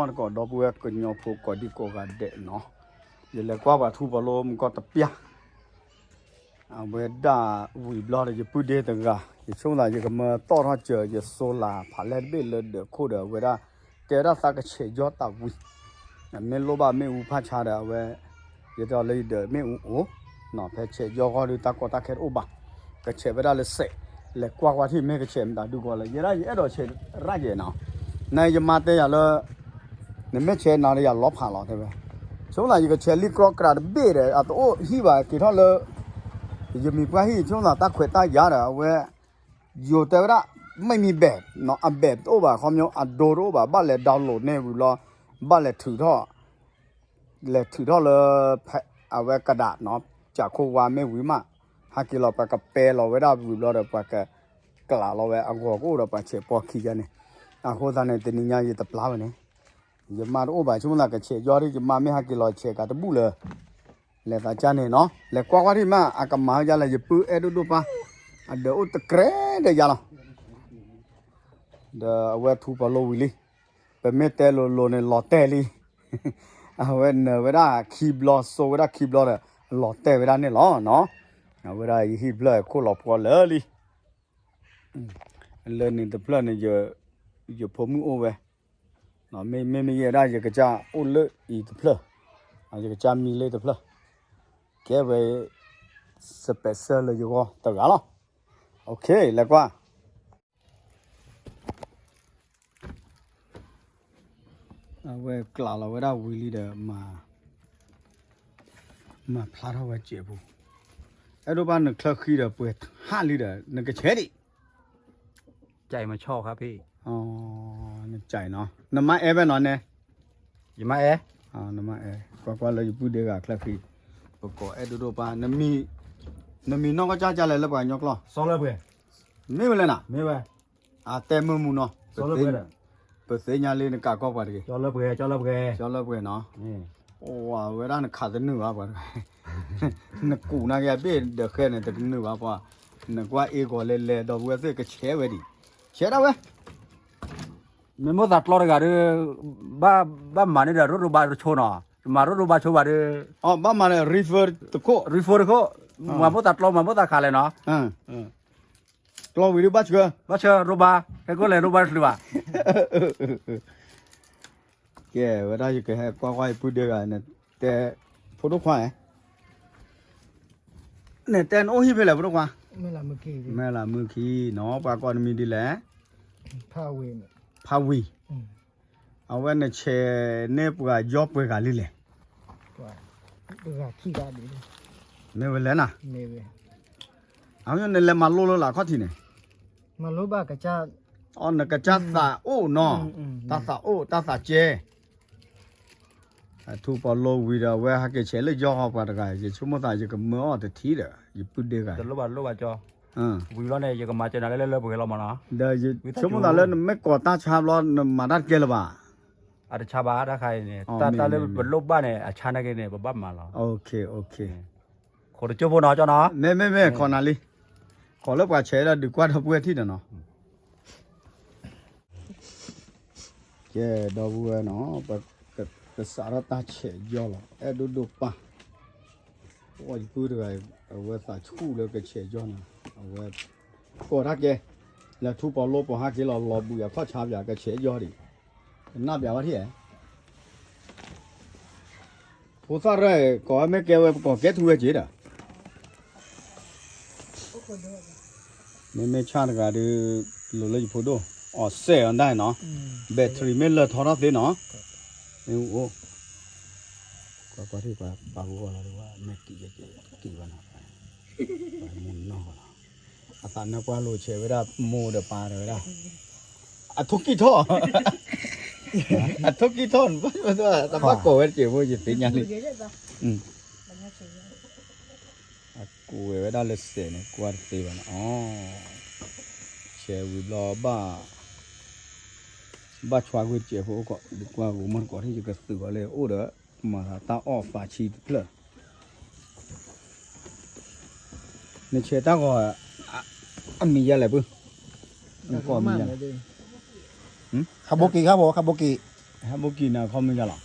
တကီၢ်ဒီပုၢ်ဝဲၢ်ကညီဖိကိးဒံကိးဂၤဒဲးနီၤ, ယလဲၤကွၢ်ပှၤထူပီၤလိမုၢ်ကီၢ်တပျၢ် အဝဲဒၣ်ဝံၤဘျီဒီး ယပုၢ်ဒ့တဂၤ ယဆိကမိၣ်သး ယကမၢသီၣ်ထီၣ်စၢၤ ယsolarဖးလဲၢ်တဘ့ၣ်လၢဒၢးခိၣ်ဒီး အဝဲဒၣ်တဲဝဲဒၣ်သးကဆဲးယီၢ်တၢ်ဝံၤ, မ့ၢ်လိၣ်ဘၣ်မ့ၣ်အူဖးဆါဒီး အဝဲ ယတဲအီၤလၢယဒၢးမ့ၣ်အူအိၣ်, ဖဲဆဲးယီၢ်ဃီဒီး တၢ်ကီတၢ်ခဲတအိၣ်ဘၣ်, ကဆဲးဝဲဒၣ်လၢစဲး, လဲၤကွၢ်ကွၢ်ထံၣ် မ့ၢ်ကဆဲးမတၤဒုကီးလၢ ယဲဒၣ်ယအဲၣ်ဒိးဆဲးရၣ်ယဲနီၤ, နယမါတဲယၤလၢ နမ့ၢ်ဆဲးနၤဒီးယၤလီၤဖးလီၤတဲဝဲ, ဆိကမိၣ်သးယကဆဲးလံကြီကြးတဘ့ၣ်ဒီး အတအိၣ်ဟံၣ်ဘၣ်က့ၤထီၣ်လၢ ယမံၤပှၢ်ဟံၣ် ဆိကမိၣ်သးတၢ်ခွဲးတၢ်ယာ်ဒီး အဝဲ ယိၤတဲဝဲဒၣ် မ့ၢ်မံၤဘဲးနီၤ အဘဲးတအိၣ်ဘၣ် ခီပညီအဒိတအိၣ်ဘၣ် ဘၣ်လဲၤ download န့ၢ်ဝံၤဘျီ ဘၣ်လဲၤထုးထီၣ် လဲၤထုးထီၣ်လၢ အဝဲကဒးနီၤ ကးခိၣ်ဝါမ့ၢ်ဝံၤမး ဟဲက့ၤလီၤ ပှၤကပဲလီၤဝဲဒၣ်ဝံၤဘျီဒီး ပှၤကကျးလီၤဝဲအဂီၤကအိၣ်ဒီးပှၤဆဲးပိာ်ခံယါန့ၣ်, အဃိသတးန့ၣ် တနံၤညါယတပျၢ်ဝဲန့ၣ် ယမါတအိၣ်ဘၣ် ဆိကမိၣ်သးကဆဲးယီၢ်ဒ် ယမါမ့ၢ်ဟဲက့ၤလီၤဆဲးကးတဘူၣ်လၢ လဲၤသးကၢ်န့ၣ်နီၤ လဲၤကွၢ်ကွၢ်ထံၣ်မး အကမၤဟဲယါလဲၣ် ယပုၢ်အဲၣ်ဒိၣ်ဒိၣ်ပၢ် အဒၢးအိၣ်တကြဲးဒီးယါလီၤ, ဒီးအဝဲထူပီၤလိဝံၤလံ, ပမ့ၢ်တဲလိၤလိၤန့ၣ် လီၤတဲာ်လံ, အဝဲနၢၤဝဲဒၣ်ခံဘျီ စိဝဲဒၣ်ခံဘျီဒီး လီၤတဲာ်ဝဲဒၣ်န့ၣ်လီၤနီၤ, အဝဲဒၣ်ယဟံၣ်တဖျၢၣ်ခိၣ်လီၤဖှီလၢာ်လံ လၢန့ၣ်တဖျၢၣ်န့ၣ် ယဖိမုၣ်အိၣ်ဝဲ, မ့မ့ၢ်ယဲဒၣ်ယကစၢ်အိၣ်လၢအံၤတဖျၢၣ်, ယကစၢ်မံလၢတဖျၢၣ်, ကဲဝဲ စပဲးစၢလၢယဂီၢ်တဂၤလီၤ, လဲၤကွၢ် အဝဲကျးလီၤဝဲဒၣ်ဝံၤလံဒီး မၤဖျါထီၣ်ဝဲစဲးဖိ, အဲၣ်ဒိးဘၣ်နချၢဃံဒီးပှဲၤဟးလံဒီး နကဆဲးဒံး, နကနီၤ နမါအဲၣ်ဘၣ်နီၤနဲ, ယမါအဲၣ်, နမါအဲၣ် ကွၢ်ကွၢ်လၢယပုၢ်ဒ့ဂၤချၢဃံ, ပကိးအဲၣ်ဒိးဒိၣ်ပၢ်, နမံၤနီၢ်ကစၢ်ကလဲၣ်လၢပှၤကညီကျိာ်, မ့ၢ်ဝဲလဲၣ်နီၤ, မ့ၢ်ဝဲ အတဲမုာ်မုာ်နီၤ, ပသ့ၣ်ညါလံနကးကီၢ်ပှၤတဂ့ၤ, ကၠီလၢပှဲၤနီၤ, အိၣ်ဝဲဒၣ်နခးတနုာ်ဘၣ်ပှၤတဂၤ, နကူးနာ်က့အဘ့ၣ်ဒီးဃဲန့ၣ် တကနုာ်ဘၣ်ပှၤ, နကွၢ်အ့ၣ်ဂီၤလဲၤလဲၤဒီပုၢ်ဝဲၢ်သ့ၣ်ကဆဲးဝဲဒံး, ဆဲးဒၣ်ဝဲ မ့ၢ်မိၣ်သးကျီတဂၤဒီး ဘၣ်မၤန့ၢ်ဒီးရိဒိဘါတဆိနီၤ, မၤရိဒိဘါဆိဘၣ်ဒီး, အဘၣ်မၤန့ၣ် refer တခိၣ်, refer တခိၣ်, မၤမိၣ်သးကျီ မၤမိၣ်သးခးလဲၣ်နီၤ, ကျီဝံၤဒီးဘၣ်ဆှၢ, ဘၣ်ဆှၢရိဘါ, ဟဲကိၣ်လဲၤရိဘါတချုးဘၣ် ကဲဝဲဒၣ်ယကဟဲကွၢ်ကွၢ်ယပုၢ်ဒ့ဂၤန့ၣ်, တဲ, ဖိဒိၣ်ခွါ, နတဲနအိၣ်ဟံၣ်ဖဲလဲၣ်ဖိဒိၣ်ခွါ, မဲၢ်လးမုၢ်ခံနီၤ, ပှၤကိးနမံၤဒ်လဲၣ်, ဖးဝံၤ, အဝဲနဆဲးန့ၢ်ပှၤယီၢ်ပှဲၤဂၤလံလဲၣ်, မ့ၢ်ဝဲလဲၣ်နၤ, အနလဲၤမၤလိလၢလၢခီၣ်ထံးန့ၣ်, အနကစၢ်သးအိၣ်နီၤ, တၢ်သးအိၣ်တၢ်သးကဲ အထူပီၤလိဝံၤဒီး အဝဲဟဲက့ၤဆဲးလၢယီၢ်ဃီပှၤတဂၤ ယဆိကမိၣ်သးယကမၢအီၤတထံၣ်ဒီး ယပုၢ်ဒ့ဂၤ, ဝံၤဘျီန့ၣ် ယကမၤစၢၤနၤလၢလၢပှဲၤလီၤမးနီၤ, ဒီးယဆိကမိၣ်သးလၢနမ့ၢ်ကိးတၢ်ဆါဘျီ နမၤတၢ်တကဲလၢၤဘၣ်, အတဆါဘၣ်တၢ်ခါအံၤန့ၣ် တၢ်တၢ်လၢပလိၣ်ဘၣ်န့ၣ် အဆါနာ်က့န့ၣ် ပဘၣ်မၤလီၤ, ခိးတကၠိဖိနီၤကၠီနီၤ, မ့မ့မ့ၢ်ခိးနၤလံ, ခိးလၢပှၤဆဲးဒၣ်ဒုးကွၢ်ဒီပုၢ်ဝဲၢ်ထံၣ်ဒီးနီၤ ကဲဒီပုၢ်ဝဲၢ်နီၤ, ပကစးထီၣ်တၢ်ဆဲးယီၢ်လီၤ အဲၣ်ဒိၣ်ဒိၣ်ပၢ်, အိၣ်ယပုၢ်တဂၤ အဝဲသးဆူၣ်လၢကဆဲးယီၢ်နီၤ, အဝဲ ကိးတၢ်ကဲ, လဲၤထူပီၤလိပီၤဟးက့ၤလီၤ လီၤဘှံးအခီၣ်ဆါပၠး ကဆဲးယီၢ်ဒံး, ကနၣ်ပၠးဝဲထံၣ်ဧါ ဖိသၣ်ရဲၣ် ကိးဝဲမ့ၢ်ကဲဝဲ ပကိးကဲထူဝဲက့ၤဒီး, မ့မ့ၢ်ဆၣ်တဂၤဒီး လိၤလၢယဖိဒိၣ် အီၣ်စဲၣ်အီၤဒၣ်နီၤ, battery မ့ၢ်လၢထီထီၣ်သ့နီၤ, မ့ၢ်အိၣ်, ကွၢ်ကွၢ်ထံၣ်ပှၤပာ်ဂီၢ်လီၤဒီး မ့ၢ်က့ၤက့ၤက့ၤဘၣ်နီၤ, ပှၤမူနီၢ်လီၤ, အသးနၢပှၢ်လိာ်ဆဲးဝဲဒၣ် မိၢ်ဒီးပၢ်ဒီးဝဲဒၣ် အထိၣ်ကံၢ်ထီၣ်, အထိၣ်ကံၢ်ထီၣ် တဘၣ်ကိးဝဲတစဲးဖိ ယသ့ၣ်ညါလံ, အကိးဝဲဒၣ်လၢစဲးန့ၣ် ကွၢ်တသ့ဘၣ်န့ၣ်, ဆဲးဝံၤဘျီ ဘၣ်ဆှါကွံာ်တစဲးဖိအိၣ်ကီး ဒုးကွၢ်ဂီၤမီၢ်တကိးထံၣ် ယကသုးအီၤလၢအိၣ်ဒီး မၤသးတၢ်အီၣ်သးဆံတဖျၢၣ် နဆဲးတၢ်ဂီၤ အမံၤယါလဲၣ်ပုၢ်, နကိးမံၤယါလဲၣ်, ခါဘိက့ၤ ခါဘိ ခါဘိက့ၤ, ဟဲဘိကံၢ်နၤခီမ့ၢ်ယါလီၤ,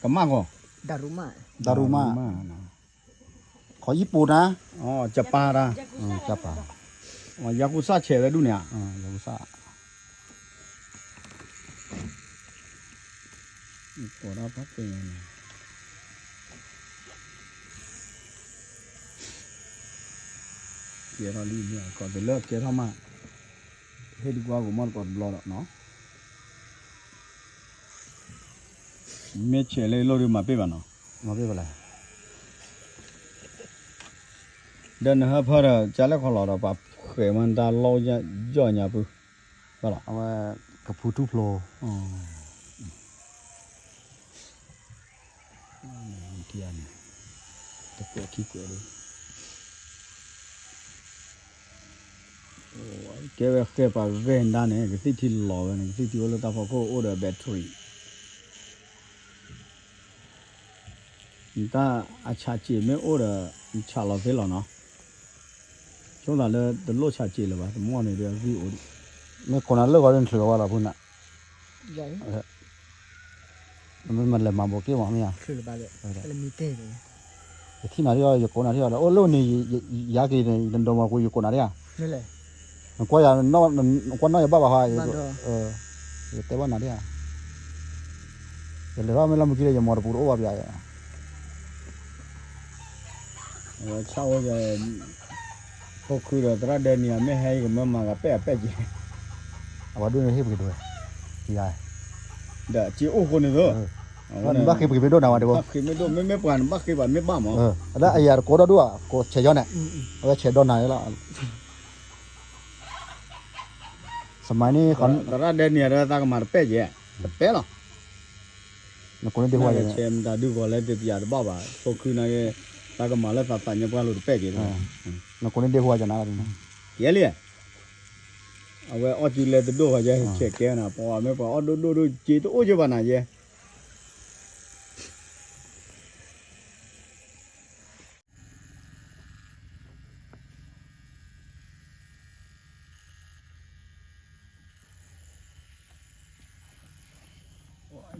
ကမၣ်ကီး, ဒါရူမၣ်, ခီယံၣ်ပိၣ်နၤ, ကပၤတၢ်, ကပၤ, ယၤကူစၣ်ဆဲးဝဲဒူၣ်န့ၣ်ဧါ, ယၤကူစၣ် ကိးဒၣ်ဖးသ့န့ၣ်, ကဲထီၣ်လံမ့ၢ်ကီးတလၢကဲထီၣ်မး, ဟ့ၣ်ဒုးကွၢ်ကမီၣ်တကိးတဘျီဒီးနီၤ, မ့ၢ်ဆဲးလၢလိၣ်ဒုးမၤပ့ၢ်ဘၣ်နီၤ, မၤပ့ၢ်ဘၣ်လဲၣ်, ဒီးနဟၢဖၢဒီး ကၢ်လဲၣ်ခီလီၤဒီး ပှၤဃဲးမၤတၢ်လီၢ်ယီၢ်ညါပုၢ်, ဘၣ်လီၤ, အဝဲ, ကဖူထူၣ်ဖျိ တကွဲးခံကွဲးဒၣ်, ကဲဝဲဃဲပှၤဂဲၤဒါန့ၣ် ကသံၣ်ထံလီၤဝဲန့ၣ် ကသံၣ်ထံအိၣ်လၢတၢ်ဖီခိၣ်အိၣ်ဒီး battery, နတၢ်အဆးစ့းမ့ၢ်အိၣ်ဒီး နဆးလီၤသ့လီၤနီၤ, ဆိသးလၢတလိၣ်ဆးစ့းလၢၤဘၣ် တမီၢ်န့ၣ်ဒီးအဂံၢ်အိၣ်ဒံး, မ့ၢ်ကိးနၤလၢဂီၤဒ်နချုးလီၤဝဲလီၤဖုနၤ မ့ၢ်လဲၤမၤဘိးက့ၣ်မးမ့ၢ်ဧါ, ယထံၣ်နၤဒ်အီၤ ယကိးနၤဒ်အီၤဒီး အိၣ်လၢန့ၣ် ယဟဲက့ၤန့ၣ် နဒိးမၤကွံာ်ယကိးနၤဒ်ဧါ, နကွၢ်ယၤ, နကွၢ်နီၣ်ယဘၣ်ဘၣ်ဟါ, ယတဲဘၣ်နၤဒ်ဧါ, ယလဲၤထီၣ်မ့ၢ်လၢမုၢ်ကံဒီး ယမီတပူၤတအိၣ်ဘၣ်ပျါ, အဝဲဆၣ်အိၣ် ဖိခုဒီးသရၣ်ဒဲနံၤ မ့ၢ်ဟဲအံၤကမၢမၤဂၤပဲၢ်အပဲၢ်က့ၤ, အဝဲဒိၣ်န့ၣ်ဟ့ၣ်ပက့ၤဒိၣ်, ယၤ, ဒီးစ့အိၣ်ဃိန့ၣ်သိး, နဘၣ်ဃ့ပက့ၤမ့ၢ်ဒိၣ်နၤဝဲတဘိ, မ့ၢ်ပှၤ နဘၣ်ဃ့ပှၤမ့ၢ်ဘၣ်မး, အဒၣ်အယၤတကိးဒီဒူၣ်ဧါ ကိးဆဲးယီၤန့ၣ်, အဝဲဆဲးဒီးနၤလီၤ, စမၤန့ၣ်, သရၣ်ဒဲနံၤဒီးသးကမၤတပဲၢ်က့ၤ, တပဲၢ်လီၤ နကိးန့ၢ်ဒ့ဟူဝါ, ဆဲးမတၤဒုးဂီၤလဲတပျးတဘၣ်ဘၣ် ဖိခုနၤက့ၤ, တၢ်ကမၤလၢသးသးညါပှၢ်လိၤတပဲၢ်က့ၤ, နကိးန့ၢ်ဒ့ဟူဝါကနၤ, ယဲလံ, အဝဲအီၣ်စုလဲတဒိၣ်ဃီယဲ ဆဲးကဲနၤ ပှၤမ့ၢ်ပှၤအီၣ်ဒိၣ်ဒိၣ်ဒိၣ်က့တအိၣ်က့ဘၣ်နၤယဲ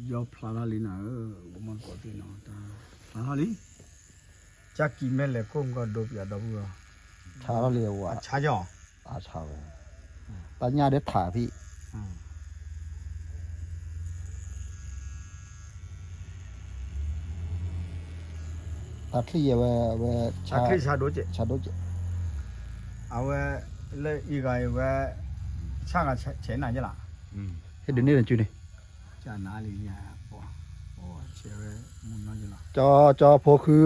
ယီဖျါထီၣ်လံနၤဧၢ, မ့ၢ်ကိးသ့ၣ်နီၤ, ဖျါထီၣ်လံ, ကၢ်ကံၤမ့ၢ်လဲၤခိၣ်ကီၢ်ဒိပယီၤဒီပုၢ်ဝဲၢ်, ဆါထီၣ်လံအဝဲ, အဆါဝဲ, တၢ်ညၣ်ဒ်ထးဖံး တၢ်ချံၣ်ယဲဝဲ, ဝဲ, ဆါဒိၣ်ကဲး, အဝဲ, လၢအံၤဂၤအံၤဝဲ, ဆၣ်ဂၤဆဲးနၤယဲလီၤ, ဟ့ၣ်ဒုးန့ၢ်နစုန့ၣ်, ကနၤလံ, ကၠီဖိဃု,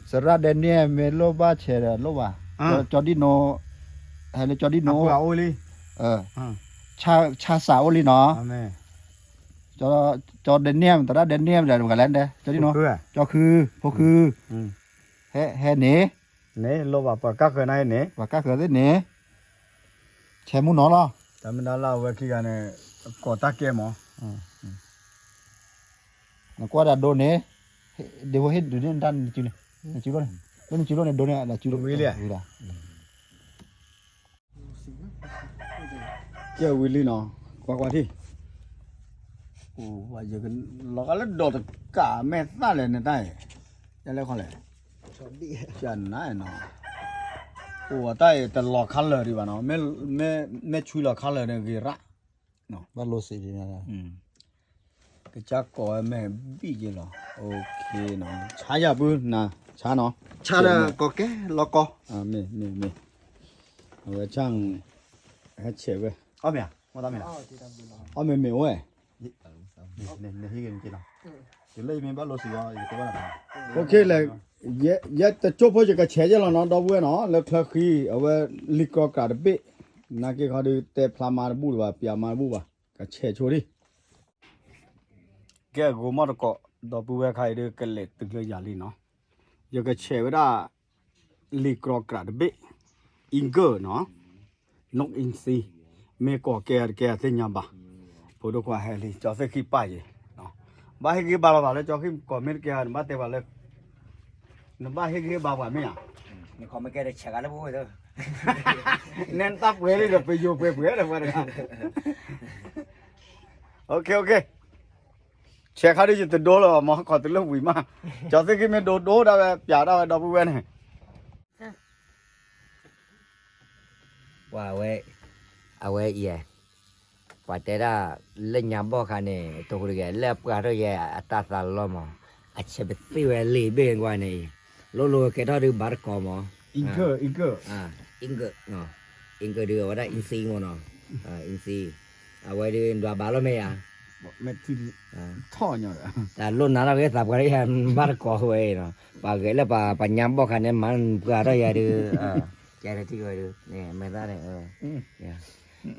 သရၣ်ဒဲန့ၣ်မ့ၢ်လိၣ်ဘၣ်ဆဲးဒီးလိၣ်ဘၣ်, ကၠီဒံၣ်နိ, ဟဲလၢကၠီဒံၣ်နိ, ဆၣ်စးအိၣ်လံနီၤ ကၠီဒဲန့ၣ် သရၣ်ဒဲန့ၣ်ဒီး တဂၤလဲၣ်, ကၠီဒံၣ်နိ, ကၠီဃု, ဖိဃု, ဟဲန့ၣ်, န့ၣ်လိၣ်ဘၣ်ပှၤကၢ်ဃၢၤန့ၣ်, ပှၤကၢ်ဃၢၤသ့ၣ်န့ၣ်, ဆဲးမူနီၤလီၤ, တၢ်မ့ၢ်ဒၣ်လၢအဝဲခံဂၤန့ၣ်, ကိးတၢ်ကဲမး, နကွၢ်ဒၣ်ဒိန့ၣ်, ဒ့ဖိဟ့ၣ်ဒုးန့ၢ်နတၢ်နစုန့ၣ်, နစုလိၣ်န့ၣ်, လၢနစုလိၣ်န့ၣ်ဒိန့ၣ်, ဝံၤလံ ကဲဝံၤလံနီၤ, ကွၢ်ကွၢ်ထံၣ်, အိၣ်ယကလီၤဂာ်လၢဒီးတကးမဲာ်သၣ်လဲၣ်နတၢ်အံၤ, ယလဲၤခီလဲၣ်, ကနၤနီၤ, အိၣ်အတၢ်အံၤတလီၤခါလၢာ်ဒံးဘၣ်နီၤ, မ့ၢ်ဆွံလီၤခါလၢာ်န့ၣ်ဂ့ၤရၣ်, ဘၣ်လိစ့းဒံး, ကစၢ်ကိးဝဲမဲာ်ဘံၣ်က့ၤလီၤ, ဆါယၤပုၢ်နၤ, ဆါနီၤ, ဆါလၢကိးကဲလီၤကီ, မ့ၢ်မ့ၢ်မ့ၢ်, အဝဲဆၣ်, ဟဲဆဲးဝဲ, အီၣ်မ့ၢ်, အီၣ်မ့ၢ်မ့ၢ်အိၣ်ဝဲ, လဲၣ်, ယတကၠိဖိယကဆဲးယဲလီၤနီၤ ဒီပုၢ်ဝဲၢ်နီၤ, လၢချၢဃံ အဝဲလံာ်ကြီကြးတဘ့ၣ်, နာ်က့ခီဒုးတဲဖျါမၤတဘူၣ်တဘၣ် ပျးမၤတဘူၣ်ဘၣ်, ကဆဲးဆိဒံး ကဲအဂီၤမီၢ်တကိး, ဒီပုၢ်ဝဲၢ်ခါအံၤဒုးကလဲၤတုၤလၢယၤလံနီၤ, ယကဆဲးဝဲဒၣ်, လံာ်ကြီကြးတဘ့ၣ်, အံကၢၢ်နီၤ, နူၣ်အံစံ, မ့ၢ်ကိးကဲတကဲသ့ၣ်ညါဘၣ်, ဖိဒိၣ်ခွါဟဲလံ ကၠီသ့ၣ်ဃံပၢ်ယဲ, ဘၣ်ဟ့ၣ်ဂံၢ်ဘါလီၤသးလၢကၠီဃံကိးမ့ၢ်တကဲ နဘၣ်တဲပှၤလၢ, နဘၣ်ဟ့ၣ်ဂံၢ်ဟ့ၣ်ဘါပှၤမ့ၢ်ဧါ, နတၢ်ပှဲၤလံဒီးပယိၤပှဲၤပှဲၤဒီးပှၤတဂၤ, ဆဲးခါဒုးယတဒိလၢၤမး ခီၣ်တလၢဝံၤမး, ကၠီၤသ့ၣ်ခံမ့ၢ်ဒိဒိဒၣ်ဝဲ ပၠးဒၣ်ဝဲဒီပုၢ်ဝဲၢ်န့ၣ် ပှၤဝဲ, အဝဲအံၤ, ပှၤတဲဒၣ် လၢညါဘီၣ်ခါန့ၣ် တဟူးတဂ့ၤ လၢအပှၢ်ထီၣ်ယဲအတၢ်သးလီမး, အဆဲးပသ့ၣ်ဝဲလံာ်ဘ့ၣ်ကွၢ်န့ၣ်, လိၣ်လိၣ်ကဲထီၣ်ဒုးဘၣ်တကိးမး, အံကၢၣ်, အံကၢၣ်ဒုးအဝဲဒၣ်အံသံမးနီၤ, အံသံ, အဝဲဒုးဒွးဘၣ်လီၤမ့ၢ်ယၤ ထီၣ်, တၢ်လိၣ်နၤထီၣ်က့ၤသးပှၢ်တယၤ ဘၣ်တကိးဝဲအံၤနီၤ, ပှၤဂဲၤလၢပှၤညါဘီၣ်ခါန့ၣ် မၤပှၢ်ထီၣ်ယၤဒုး, ကဲထီၣ်ထံၣ်ဝဲဒုး, မဲာ်သၣ်န့ၣ်,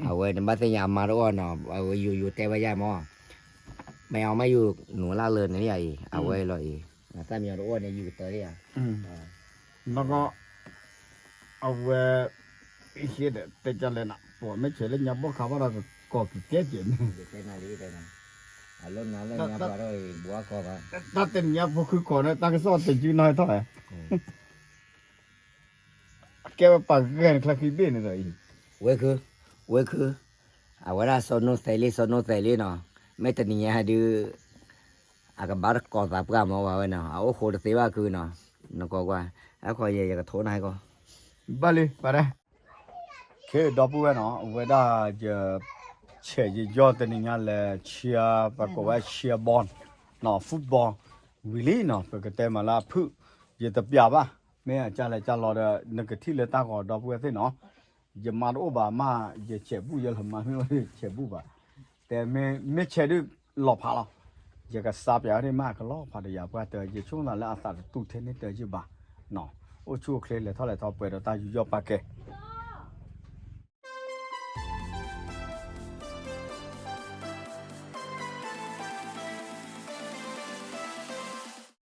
အဝဲနဘၣ်သ့ၣ်ညါအမါတအိၣ်နီၤ, အဝဲယိယိတဲဝဲယၤမး, မ့ၢ်အီၤမ့ၢ်ယိနုာ်လၢလၢာ်န့ၣ်ယၤအံၤ အဝဲလီၤအံၤ, သၣ်မံၤအီၤတအိၣ်န့ၣ် ယိကတၢၢ်ယၤ, နီၢ်ကီၢ် အဝဲ ဟ့ၣ်ဒီးတဲကလဲၣ်နၤ ပှၤမ့ၢ်ဆဲးလၢညါဘီၣ်ခါဘၣ်ဒီးကကိးကကဲကဲးန့ၣ်, တၢ်တနံၤညါဖိခုကီးန့ၣ် တၢ်ကစီၣ်တယုၢ်နီၢ်ဟဲထီၣ်ဝဲ, ကဲဝဲပှၤဂဲၤနချၢခံဘ့ၣ်န့ၣ်ဒီးအံၤ, ဝဲခု, ဝဲခု, အဝဲဒၣ်စီၤနိသဲးလံ စီၤနိသဲးလံနီၤ, မ့ၢ်တနံၤညါဟဲဒုး အကဘၣ်တကိးသးပှၢ်မးဝဲနီၤ, အအိၣ်ဃိတသ့ဘၣ်ခုနီၤ, နကွၢ်ကွၢ်, အခီယဲယကထိနၤကီး, ဘၣ်လံ, ခဲဒီပုၢ်ဝဲၢ်နီၤ, အဝဲဒၣ်ယ ဆဲးယယီၢ်တနံၤညါလဲၤ cheer ပကိးဝဲ cheer ball နီၤ, football ဝံၤလံနီၤ, ပကတဲမးလၢအဖုၣ်, ယတပျးဘၣ်, မ့ၢ်အကၢ်လဲၤကၢ်လီၤဒီး နကထံၣ်လၢတၢ်ဂီၤဒီပုၢ်ဝဲၢ်သ့ၣ်နီၤ, ယမါတအိၣ်ဘၣ်မး, ယဆဲးဘူၣ်ယလၢမါမ့ၢ်အိၣ်ဒီးဆဲးဘူၣ်ဘၣ်, တဲမ့ၢ်ဆဲးဒုးလီၤဖးလီၤ, ယကစါပျးဝဲဒၣ်မးကလီၤဖးဒီးယၤပှၢ်တၢၢ် ယဆိကမိၣ်သးလၢအသးတတူၢ်ထဲန့ၣ်တၢၢ်ယုၢ်ဘၣ်, အိၣ်ဆူၣ်အိၣ်ချ့လဲၤထီၣ်လဲၤထီပှဲၤဒီးတၢ်ယူးယီၣ်ပာ်ကဲ